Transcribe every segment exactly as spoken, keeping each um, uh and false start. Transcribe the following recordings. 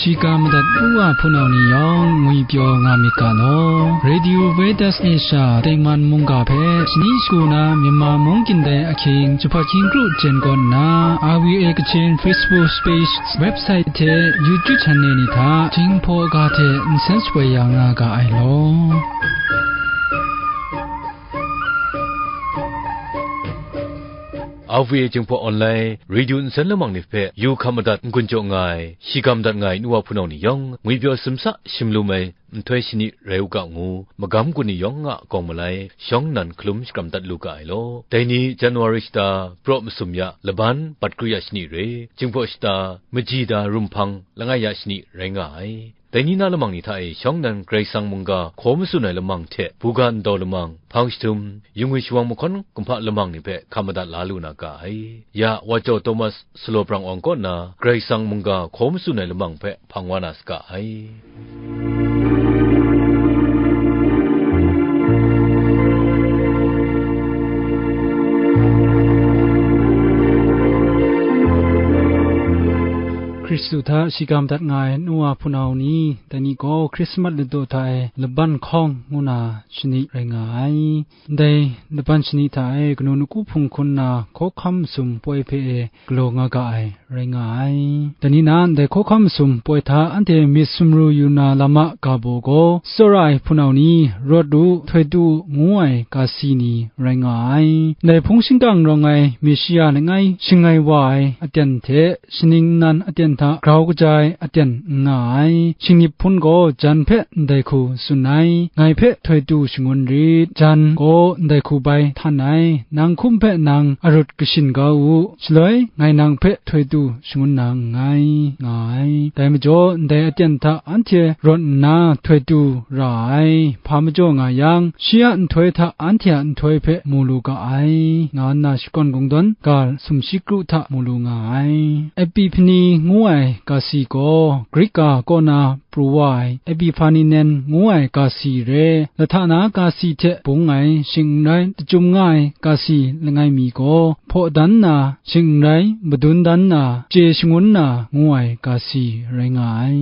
Shika madat u wa hpunau ni yawng ngwi pyaw nga myit ga law. Radio Veritas Asia Tengman mungga hpe shani shagu na Myanmar mung kyin dai ahkying jahpat hkying kru jen kawn nna, R V A Kachin Facebook page, website hte YouTube channel ni hta Jinghpaw ga hte nsen shapoi ya nga ga ai law. R V A Jinghpaw Online Radio nsen lamang ni hpe yu hkam madat n-gun jaw nga ai, shikam dat nga ai nu wa hpunau ni yawng, ngwi pyaw simsa shim lum ai nhtoi shani rai u ga ngu, magam gun ni yawng a kawng malai, shawng nnan hkalum shakram dat lu ga ai law. Dai ni January shata, praw masum ya, laban bat kru ya shani re, Jinghpaw shata, maji da rumhpang langai ya shani rai nga ai. Dai ni na lamang ni hta e shawng nnan Karai Kasang mungga hkaw matsun ai lamang hte, buga ndau lamang, hpang jahtum, yungwi shawang mahkawn kumhpa lamang ni hpe hkam madat la lu na ga ai. Ya, Wa Jaw Thomas Sulaw Prang Awng kaw nna Karai Kasang mungga hkaw matsun ai lamang hpe hpang wa na saga ai. Hkristu hta shikam dat nga ai nu wa hpunau ni, dai ni gaw Hkrismat ladaw hta e laban hkawng ngu na shani rai nga ai. Ndai laban shani hta e kanu ngu hpung hkun na hkawhkam masum poi hpe e galaw nga ga ai rai nga ai. Dai ni na ndai hkawhkam masum poi hta anhte myit sumru yu na lam a ga baw gaw, tsawra ai hpunau ni, rawt u, htoi tu u, ngu ai ga si ni rai nga ai. Ndai hpung shingkang rawng ai Meshia langai shangai wa ai aten hte, shaning nnan aten hta grau kaja ai aten n nga ai. Shingnip hpun gaw jan hpe ndai hku tsun ai, ngai hpe htoi tu shangun rit, jan gaw ndai hku bai htan ai, nang hkum hpe nang arut kashin kau u, shaloi ngai nang hpe htoi tu shangun na nngai, nga ai. Dai majaw, ndai aten hta anhte rawt nna htoi tu ra ai, hpa majaw nga yang, shi a nhtoi hta anhte a nhtoi hpe mu lu ga ai, nga nna shakawn kungdawn ga sumshi kru hta mu lu nga ai. Epiphani ngu ai ga si gaw, Grik ga kaw na pru wa ai, Epiphaninen ngu ai ga si re, lahta na ga si hte bung ai, shing n rai, dachyum nga ai ga si langai mi gaw, hpaw dan nna, shing n rai, madun dan nna, chye shangun na, ngu ai ga si rai nga ai.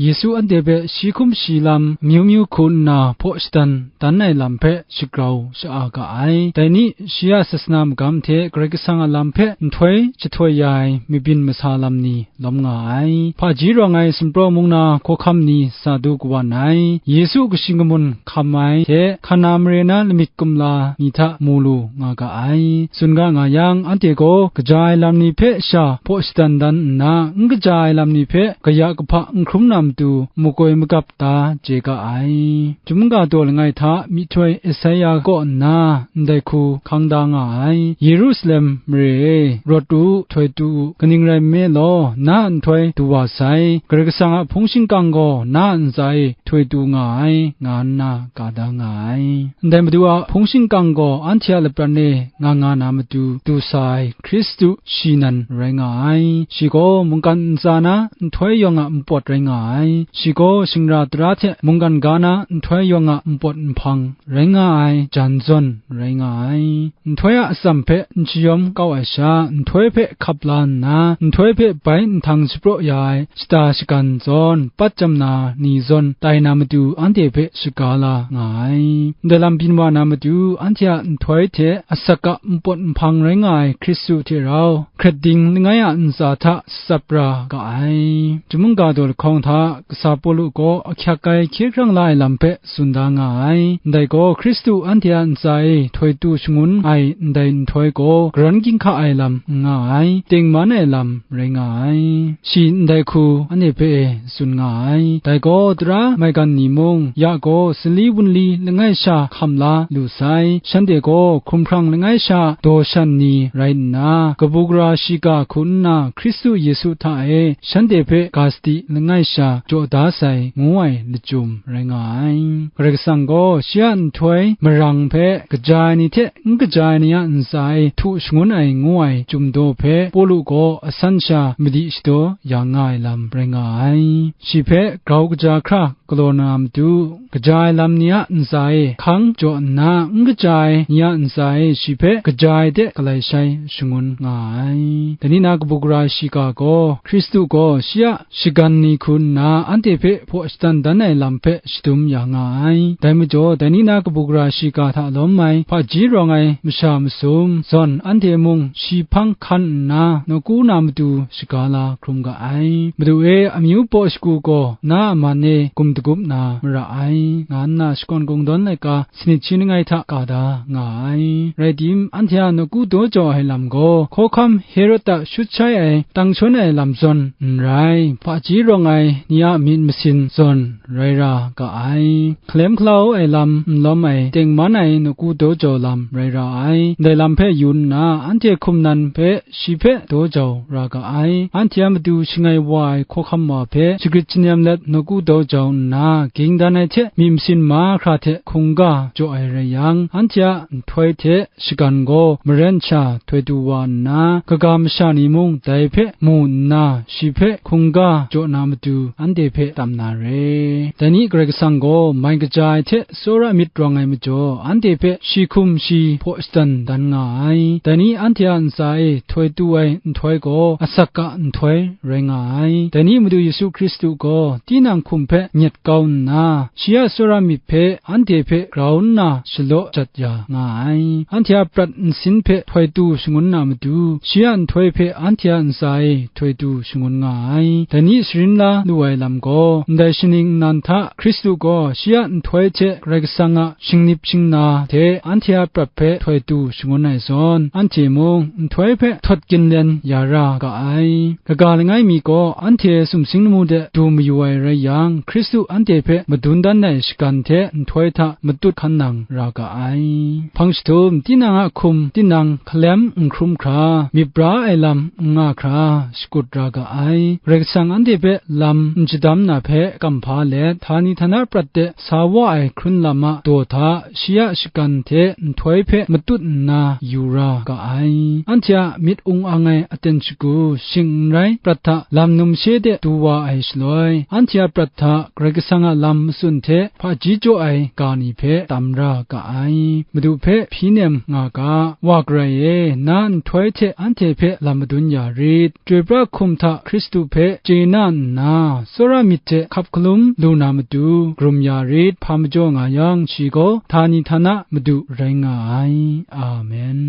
Yesu anhte hpe shi hkum shi lam, amyu myu hku nna hpaw shadan dan ai lam hpe shagrau sha-a ga ai. Dai ni, shi a sasana magam hte Karai Kasang a lam hpe nhtoi jahtoi ya ai mabyin masa lam ni lawm nga ai. Hpaji rawng ai sumpraw mung na hkawhkam ni sa du kawan ai. Yesu kashi kamun hkam ai hte hka na mare na lamik kumla ni hta mu lu nga ga ai. Tsun ga nga yang, anhte gaw kaja ai lam ni hpe sha hpaw shadan dan nna, n kaja ai lam ni hpe kaya kahpa n hkrum na matu makoi magap da chye ga ai. Chyum ga daw langai hta myihtoi Esaia kaw nna ndai hku hkang da nga ai. Yerusalem mare e, rawt u, htoi tu u, kaning rai nme law, na a nhtoi du wa sai, Karai Kasang a hpung shingkang gaw na a ntsa e htoi tu nga ai, nga nna ga da nga ai. Ndai Madu a hpung shingkang gaw anhte a lapran e nga nga na matu du sa ai Hkristu shi nan rai nga ai. Shi gaw mungkan ntsa na nhtoi yawng a npawt rai nga ai. Shi gaw shingra tara hte mungkan ga na nhtoi yawng a npawt nhpang rai nga ai, jan zawn rai nga ai. Nhtoi a atsam hpe n shayawm kau ai sha, nhtoi hpe hkap la nna, nhtoi hpe bai nhtang shapraw ya ai shata shagan zawn, patjam na ni zawn tai na matu anhte hpe shaga la nga ai. Ndai lam byin wa na matu, anhte a nhtoi hte asak a npawt nhpang rai nga ai Hkristu hte rau, hkret ding langai a ntsa hta tsap ra ga ai. Chyum ga daw lahkawng hta, kasa Pawlu gaw ahkyak ai hkye hkrang la ai lam hpe tsun da nga ai. Ndai gaw, Hkristu anhte a ntsa e htoi tu shangun ai ndai nhtoi gaw, karawn ginhka ai lam n nga ai, tengman ai lam rai nga ai. Shi ndai hku anhte hpe e tsun nga ai. Dai gaw, tara maigan ni mung, ya gaw, sali wunli langai sha hkam la lu sai, shanhte gaw hkumhkrang langai sha daw shan ni rai nna, kabu gara shiga hku nna Hkristu Yesu hta e shanhte hpe ga sadi langai sha jaw da sai, ngu ai lachyum rai nga ai. Karai Kasang gaw shi a nhtoi marang hpe kaja ai ni hte n kaja ai ni a ntsa e htu shangun ai ngu ai chyum daw hpe Pawlu gaw asan sha madi shadaw ya nga ai lam rai nga ai. Shi hpe grau kaja hkra galaw na matu, kaja ai lam ni a ntsa e hkang jaw nna, n kaja ai ni a ntsa e shi hpe kaja ai de galai shai shangun nga ai. Dai ni na kabu gara shiga gaw, Hkristu gaw shi a shagan ni hku nna, anhte hpe hpaw shadan dan ai lam hpe shadum ya nga ai. Dai majaw, dai ni na kabu gara shiga hta lawm ai hpaji rawng ai masha masum zawn, anhte mung shi hpang hkan nna, nawku na matu shaga la hkrum ga ai. Madu e, amyu paw shagu gaw na a man e gum dagup na mara ai, nga nna Shakawn Kungdawn laika sanit shi langai hta ka da nga ai. Rai tim, anhte a nawku daw jau ai lam gaw, hkawhkam Herod a shut shai ai tang shawn ai lam zawn n rai, hpaji rawng ai ni a myit masin zawn rai ra ga ai. Hkalem hkalau ai lam n lawm ai, tengman ai nawku daw jau lam rai ra ai. Ndai lam hpe yu nna, anhte hkum nan hpe shi hpe daw jau ra ga ai. Anhte a matu shangai wa ai hkawhkam wa hpe shagrit shanem let nawku daw jau nna, ging dan ai hte myit masin mahkra hte hkungga jaw ai rai yang, anhte a nhtoi hte shagan gaw maren sha htoi tu wa nna, kaga masha ni mung dai hpe mu nna, shi hpe hkungga jaw na matu anhte hpe tam na re. Dai ni Karai Kasang gaw mai kaja ai hte tsawra myit rawng ai majaw, anhte hpe shi hkum shi hpaw shadan dan nga ai. Dai ni anhte a ntsa e htoi tu ai nhtoi gaw asak a nhtoi rai nga ai. Dai ni Madu Yesu Hkristu gaw tinang hkum hpe nyet kau nna, shi a tsawra myit hpe anhte hpe grau nna shalaw jat ya nga ai. Anhte a prat nsin hpe htoi tu shangun na matu, shi a nhtoi hpe anhte a ntsa e htoi tu shangun nga ai. Dai ni sharin la lu ai lam gaw, ndai shaning nnan hta Hkristu gaw shi a nhtoi hte Karai Kasang a shingnip shingna hte anhte a prat hpe htoi tu shangun ai zawn, anhte mung nhtoi hpe htawt ginlen ya ra ga ai. Kaga langai mi gaw anhte sumsing lamu de du mayu ai rai yang, Hkristu anhte hpe madun dan ai shagan hte nhtoi hta matut hkan nang ra ga ai. Hpang jahtum, tinang a hkum tinang hkalem n hkrum hkra, myit bra ai lam n nga hkra, shakut ra ga ai. Karai Kasang anhte hpe lam n shadam na hpe kamhpa let, htani htana prat de sa wa ai hkrun lam a daw hta, shi a shagan hte nhtoi hpe matut nna yu ra ga ai. Anhte a myit ung ang ai aten shagu shing n rai, prat hta lam numshe de du wa ai shaloi, anhte a prat hta Karai Kasang a lam matsun hte hpaji jaw ai ga ni hpe tam ra ga ai. Madu hpe hpyi nem nga ga, Wa garai e, na nhtoi hte anhte hpe lam madun ya rit, chyoi pra hkum hta Hkristu hpe chye na nna, tsawra myit hte hkap hkalum lu na matu, karum ya rit, hpa majaw nga yang, shi gaw htani htana Madu rai nga ai. Amen.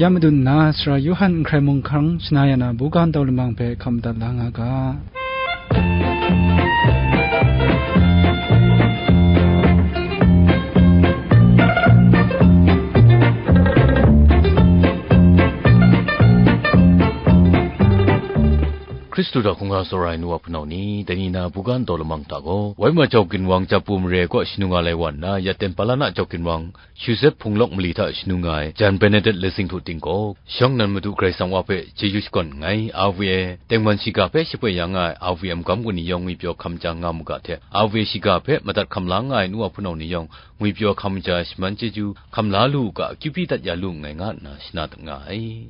Ya madun nna, Sara Yawhan Nhkrai Mung Hkang shana ya na buga ntau lamang hpe hkam dat la nga ga. Hkristu hta hkungga tsawra ai nu wa hpunau ni, dai ni na buga ntau lamang hta gaw, Waima jau ginwang Japu mare kaw shanu nga lai wa nna, ya ten Palana jau ginwang Shuzep hpung lawk mali hta shanu nga ai Jan Benedet Lessing hku ting gaw, shawng nnan Madu Karai Kasang Wa hpe chyeju shakawn nngai. R V A tengman shiga hpe shapoi ya nga ai R V A magam kaw ni yawng ngwipyaw hkam ja nga mu ga hte, R V A shiga hpe madat hkam la nga ai nu wa hpunau ni yawng ngwipyaw hkam ja ai shaman chyeju hkam la lu u ga, akyu hpyi dat ya lu nngai, nga nna shana dat nga ai.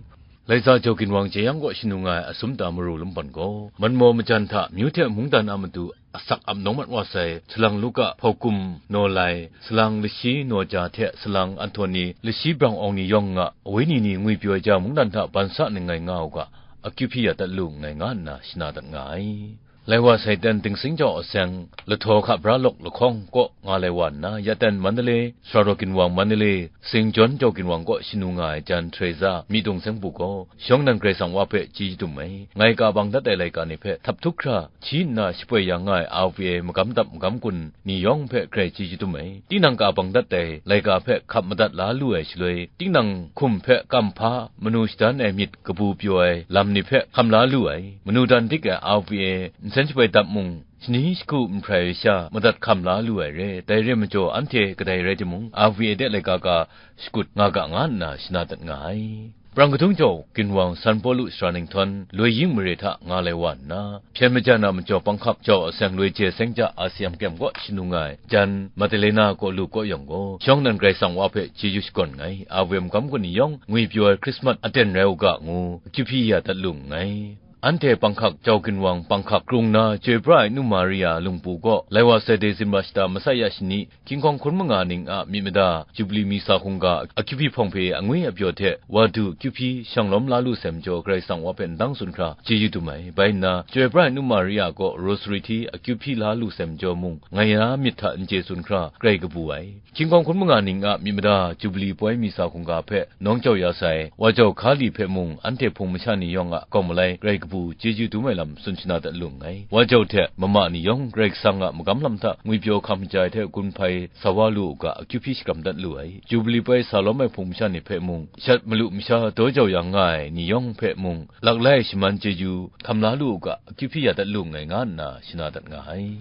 Laisa jau ginwang jeyang kaw shanu nga ai Asumta Maru Lamban gaw, manmaw majan hta myu hte mungdan a matu asak ap nawng mat wa sai, salang Luka hpau kum naw lai, salang lashi naw ja hte salang Anhtoni lashi brang awng ni yawng nga, wenyi ni ngwipyaw ai ja mungdan hta ban sa ning ngai nga u ga, akyu hpyi ya dat lu nngai, nga nna shana dat nga ai. Lai wa sai ten Dingsing jau aseng, lahtaw hka bra lawk lahkawng kaw nga lai wa nna, ya ten Mandalay, Sara Daw ginwang Mandalay, Saint John jau ginwang kaw shanu nga ai Jan Teresa myi dum seng bu gaw, shawng nnan Karai Kasang Wa hpe chyeju dum ai. Ngai ka bang dat ai laika ni hpe htap htup hkra hti nna shapoi ya nga ai R V A magam dap magam kun ni yawng hpe grai chyeju dum ai. Tinang ka bang dat ai laika hpe hkap madat la lu ai shaloi, tinang hkum hpe kamhpa manu shadan ai myit kabu pyaw ai lam ni hpe hkam la lu ai. Manu dan dik ai R V A nsen shapoi dap mung, shani shagu nhprai ai sha madat hkam la lu ai re. Dai re majaw, anhte kadai rai timung, R V A de laika ka shakut nga ga, nga nna shana dat nga ai. Prang kadung jau ginwang San Pawlu sara ninghtawn loi yin mare hta nga lai wa nna, hpyen majan a majaw panghkak jau aseng loi je seng ja a sayam kyem kaw shanu nga ai jan Madalena kaw lu kaw yawng gaw, shawng nnan Karai Kasang Wa hpe chyeju shakawn nngai, a woi magam kun ni yawng ngwi pyaw ai Hkrismat aten rai u ga ngu, akyu hpyi ya dat lu nngai. Anhte panghkak jau ginwang panghkak krung na chyoi pra ai Nu Maria lungpu gaw, lai wa sai de zinma shata masai ya shani, hkying hkawng hkun manga ning a myit mada, Jubili mi sa hkungga akyu hpyi hpawng hpe angwi apyaw hte wa du akyu hpyi shang lawm la lu sai majaw Karai Kasang Wa hpe ndang tsun hkra chyeju dum ai. Bai nna, chyoi pra ai Nu Maria gaw Rosary hti akyu hpyi la lu sai majaw mung, ngai na myit hta n chye tsun hkra grai kabu ai. Hkying hkawng hkun manga ning a myit mada Jubili poi mi sa hkungga hpe nawng jau ya sai, wa jau hka li hpe mung, anhte hpung masha ni yawng a kau malai grai kabu chyeju dum ai lam tsun shana dat lu nngai. Wa jau hte mama ni yawng Karai Kasang a magam lam hta ngwi pyaw hkam kaja ai hte gun hpai sa wa lu u ga, akyu hpyi shakram dat lu ai. Jubili poi sa lawm ai hpung masha ni hpe mung, shat malu masha daw jau yang nga ai ni yawng hpe mung, laklai shaman chyeju hkam la lu u ga, akyu hpyi ya dat lu nngai, nga nna shana dat nga ai.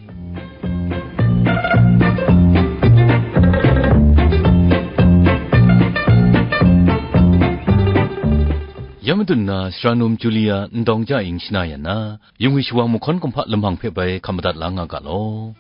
Ya madun na, sara num Julia n dawng ja ing shana ya na, yungwi shawang mahkawn kumhpa lamang hpe bai hkam madat la nga ga law.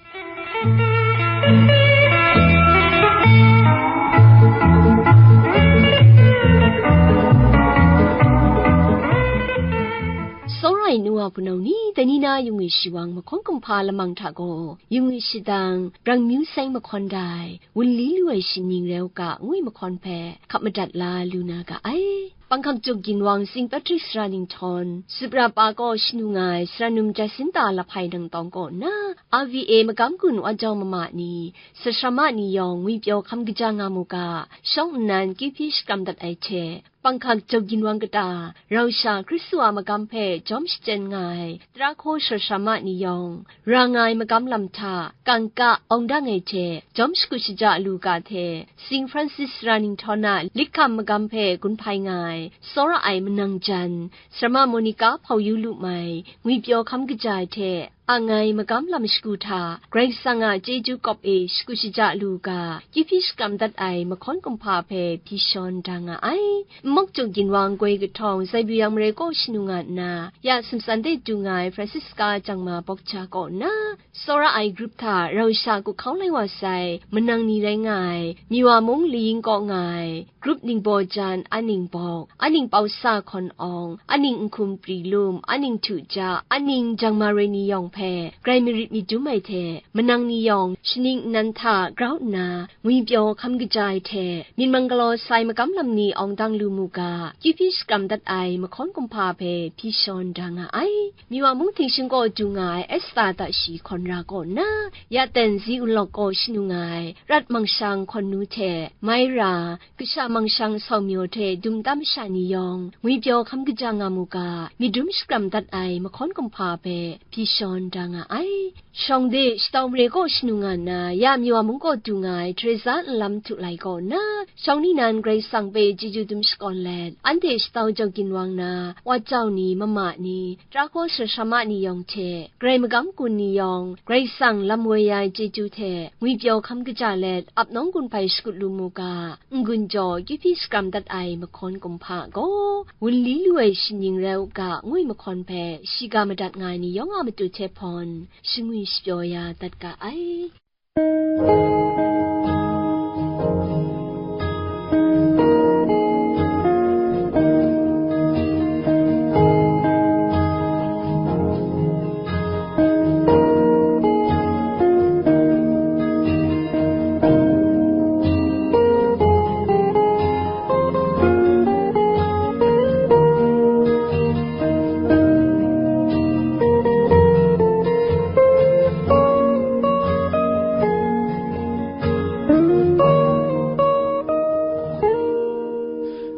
Tsawra ai nu wa hpunau ni, dai ni na yungwi shawang mahkawn kumhpa lamang hta gaw, yungwi shadang, brang myu seng mahkawn dai, wunli lu ai shining rai u ga, ngu ai mahkawn hpe hkap madat la lu na ga ai. Panghkak juk ginwang Saint Patrick sara ninghtawn, supra pa kaw shanu nga ai sara num Jacinta Lahpai Nangtawng kaw nna, R V A magam gun wa jau mama ni, sasara ma ni yawng ngwi pyaw hkam kaja nga mu ga, shawng nnan akyu hpyi shakram dat ai hte, panghkak jau ginwang kata, rau sha Hkristu a magam hpe jawm shachyen nga ai, tara hkaw sasara ma ni yawng, ra nga ai magam lam hta, kangka, awng dang ai hte, jawm shakut shaja lu ga hte, Saint Francis sara ninghtawn a lit hkam magam hpe gun hpai nga ai, tsawra ai manang jan, sara ma Monica hpau yu lu mai, ngwi pyaw hkam kaja ai hte, ang ai magam lam shagu hta, Karai Kasang a chyeju kawp e shakut shaja lu ga, akyu hpyi shakram dat ai mahkawn kumhpa hpe hpyi shawn da nga ai. Nmawk juk ginwang goi kahtawng, Zaibyu yang mare kaw shanu nga nna, ya sumsan de du nga ai Francisca Jangma Bawkja kaw nna, tsawra ai grup hta rau sha kuhkau lai wa sai, manang ni rai nga ai, Miwa mung Liying kaw nga ai, grup ningbaw jan, aning Bawk, aning Pausa Hkawn Awng, aning Nhkum Pri Lum, aning Htu Ja, aning Jangma Roi ni yawng hpe, grai marit myit dum ai hte, manang ni yawng, shaning nnan hta grau nna, ngwi pyaw hkam kaja ai hte, myit mang galaw sai magam lam ni awng dang lu mu ga, akyu hpyi shakram dat ai mahkawn kumhpa hpe hpyi shawn da nga ai. Miwa mung Htingshing kaw du nga ai Esta Tashi Hkawn Ra kaw nna, ya ten Zi Unlawk kaw shanu nga ai Rat Mangshang Hkawn Nu hte, Maira, Kasha Mangshang Sau Myaw hte dum tam masha ni yawng, ngwi pyaw hkam kaja nga mu ga, myit dum shakram dat ai mahkawn kumhpa hpe hpyi shawn da nga ai. Shawng de, Shatau mare kaw shanu nga nna, ya Miwa mung kaw du nga ai Teresa Nlam Htu Lai kaw nna, shawng ni nan Karai Kasang hpe chyeju dum shakawn let, anhte shatau jau ginwang na, wa jau ni, mama ni, tara hkaw sasara ma ni yawng hte, Karai magam kun ni yawng, Karai Kasang lam woi ai chyeju hte, ngwi pyaw hkam kaja let, ap nawng gun hpai shakut lu mu ga, n-gun jaw akyu hpyi shakram dat ai mahkawn kumhpa gaw, wunli lu ai shining rai u ga, ngu ai mahkawn hpe, shiga madat nga ai ni yawng a matu hte hpawn, shangwi shapyaw ya dat ga ai.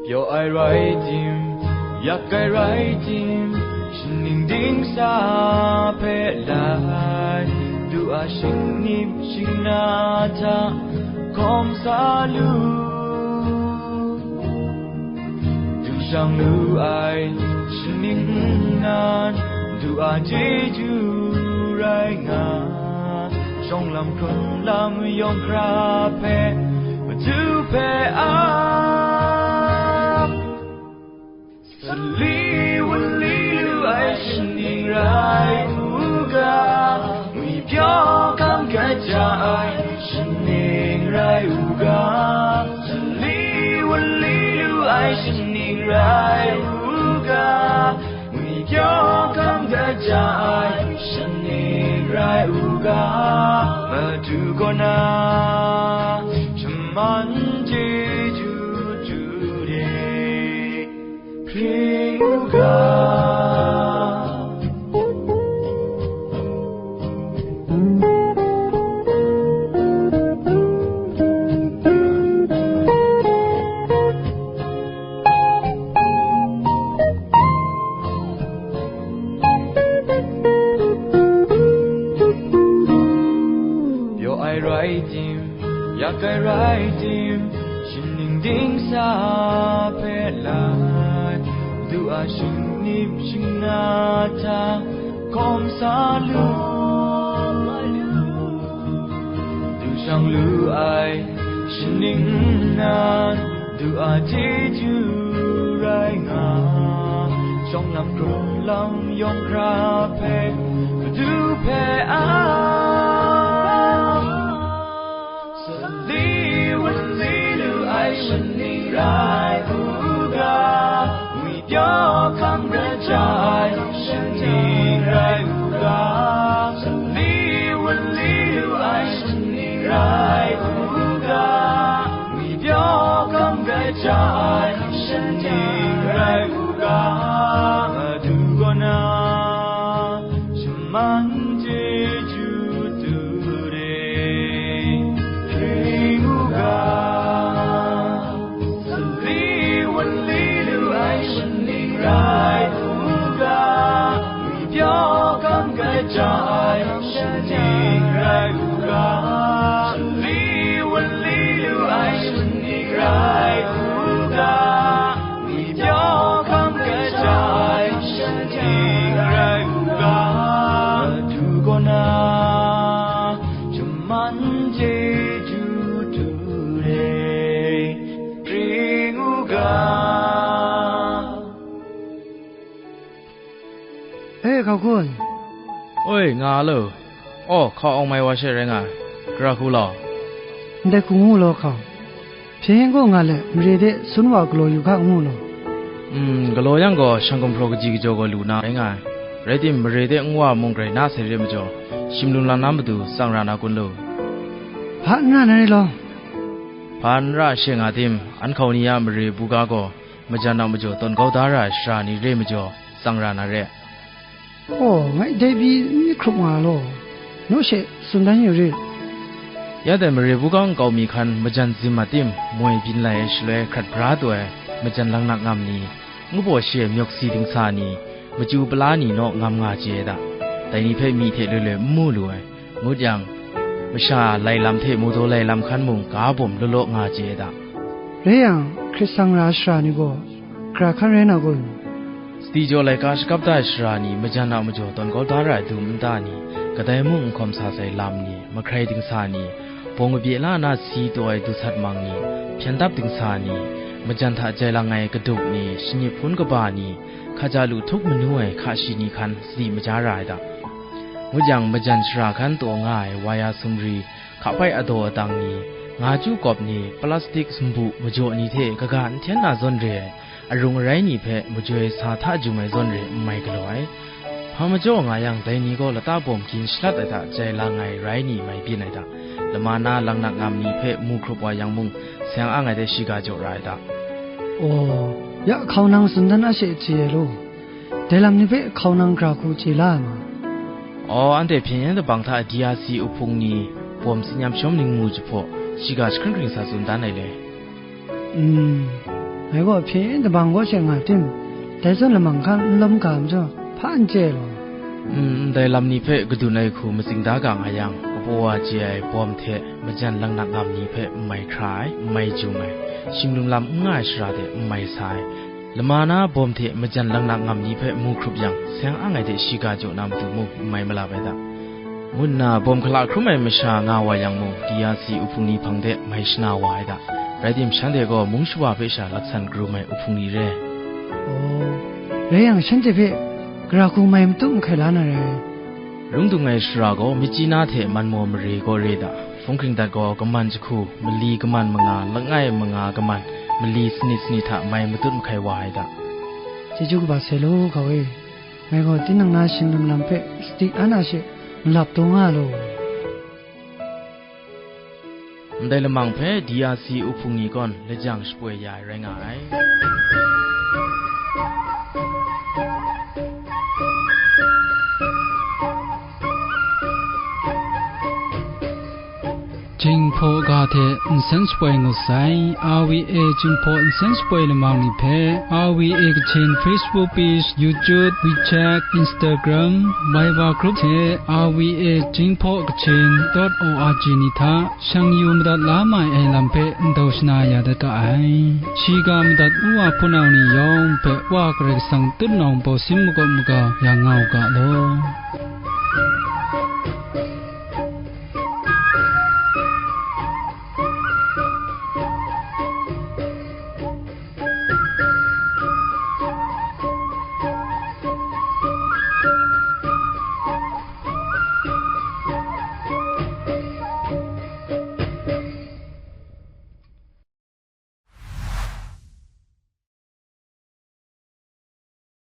Pyaw ai rai tim, yak ai rai tim, shaning dingsa hpe lai, du a shingnip shingna hta hkawm sa lu. Du shang lu ai shaning nnan, du a chyeju rai nga, shawng lam hkrun lam yawng hkra hpe, Madu hpe ap. Madu kaw na shaman chyeju du de, hpring u ga. ပြော့ ai rai tim, yak ai rai tim, shaning dingsa hpe lai, du a shingnip shingna hta hkawm sa lu, du shang lu ai shaning nnan, du a chyeju rai nga, shawng lam hkrum lam yawng hkra hpe, Madu hpe a sali wunli lu ai shaning rai u ga, ngwi pyaw hkam rai ja ai shaning rai u ga, sali wunli lu ai shaning rai u ga, ngwi pyaw hkam rai ja ai shaning rai u ga, Madu kaw na shaman chyeju du de, hpring u ga. Sali wunli lu ai shaning rai u ga, ngwi pyaw hkam rai ja ai shaning rai u ga. Sali wunli lu ai shaning rai u ga, ngwi pyaw hkam rai ja ai shaning rai u ga. Madu kaw na shaman chyeju du de, hpring u ga. E, hkau hku ai. Oi, nga a lo. Aw, hkau awng mai wa she rai nga ai. Gara hku law. Ndai hku ngu law hkau. Hpyen yen kaw nga let, mare de sun wa galaw yu hka ngu law. Mm, galaw yang gaw, shang gumhpraw kaji kajaw gaw lu na rai nga ai. Rai tim, mare de nwa mung grai na sai re majaw, shim lum lam na matu tsang ra na kun lu. Hpa n ra na re law. Hpa n ra she nga tim, an hkau ni a mare buga gaw, majan a majaw tawn kau da ra ai shara ni re majaw, tsang ra na re. Aw, ngai dai pyi n myit hkrup nga law, naw she tsun dan yu rit. Ya dai mare buga nkau mi hkan majan zim a tim, moi byin lai ai shaloi hkrat bra taw ai majan langnak ngam ni, ngu baw shi ai myawk si dingsa ni, machyu pala ni naw ngam nga chye ai da. Dai ni hpe myi hte loi loi n mu lu ai. Ngut yang, masha lai lam hte mawdaw lai lam hkan mung ga bawm law law nga chye ai da. Rai yang, hkrit sang ra ai shara ni gaw, gara hkan rai na kun? Sadi jaw laika shakap da ai shara ni, majan a majaw tawn kau da ra ai dum nta ni, kadai mung n hkawm sa sai lam ni, mahkrai dingsa ni, bawng kabye la na si taw ai dusat mang ni, hpyen dap dingsa ni, majan hta jai lang ai kaduk ni, shanip hpun kaba ni, hkaja lu htup manu ai hka shi ni hkan sadi maja ra ai da. Ngut yang, majan shara hkan taw nga ai waya sumri, hkapai adaw adang ni, nga chyu kawp ni, plastik sumbu majaw ni hte kaga n hten na zawn re ai, arung arai ni hpe majoi sa hta jum ai zawn re n mai galaw ai. Hpa majaw nga yang, dai ni gaw lata bawm gin shalat ai hta jai lang ai rai ni mai byin ai hta, lama na langnak ngam ni hpe mu hkrup wa yang mung, seng ang ai hte shiga jaw ra ai hta. Aw, ya hkau nang tsun dan a she chye ai law. Dai lam ni hpe hkau nang gara hku chye la ai ma? Aw, anhte hpyen yen dabang hta D R C uhpung ni bawm tsin yam shawm ningmu jahpaw, shiga jahkring hkring sa tsun dan ai le. Mm, ngai gaw hpyen yen dabang kaw she nga tim, dai zawn lamang hkan n lawm ga majaw, hpa n chye ai law. Mm, ndai lam ni hpe kadun ai hku matsing da ga nga yang, kabaw wa chye ai bawm hte majan langnak ngam ni hpe n mai hkra ai, n mai jum ai, shim lum lam n nga ai shara de n mai sa ai, lama na bawm hte majan langnak ngam ni hpe mu hkrup yang, seng ang ai hte shiga jaw na matu mung n mai malap ai da, ngu nna bawm hkala hkrum ai masha nga wa yang mung, D R C uhpung ni hpang de mai shana wa ai da. Rai tim, shanhte gaw mung shawa hpe sha laksan karum ai uhpung ni re. Aw, rai yang, shanhte hpe gara hku mai matut mahkai la na rai. Lung dung ai shara gaw, myit chyi na hte man maw mare gaw re da, hpung hkring dat gaw, kaman jahku, mali kaman manga, langai manga kaman, mali sanit sanit hta mai matut mahkai wa ai da. Chyeju kaba sai law, hkau e. Ngai gaw tinang na shim lum lam hpe sadi an a she malap taw nga law. Ndai lamang hpe D R C uhpung ni gawn lajang shapoi ya ai rai nga ai. Jinghpaw ga hte nsen shapoi ngut sai, R V A Jinghpaw nsen shapoi lamang ni hpe, R V A Kachin Facebook page, YouTube, WeChat, Instagram, Viber group hte R V A Jinghpaw Kachin dot O R G ni hta shang yu madat la mai ai lam hpe ndau shana ya dat ga ai. Shiga madat nu wa hpunau ni yawng hpe Wa Karai Kasang tutnawng bawsin makawp maga ya nga u ga law.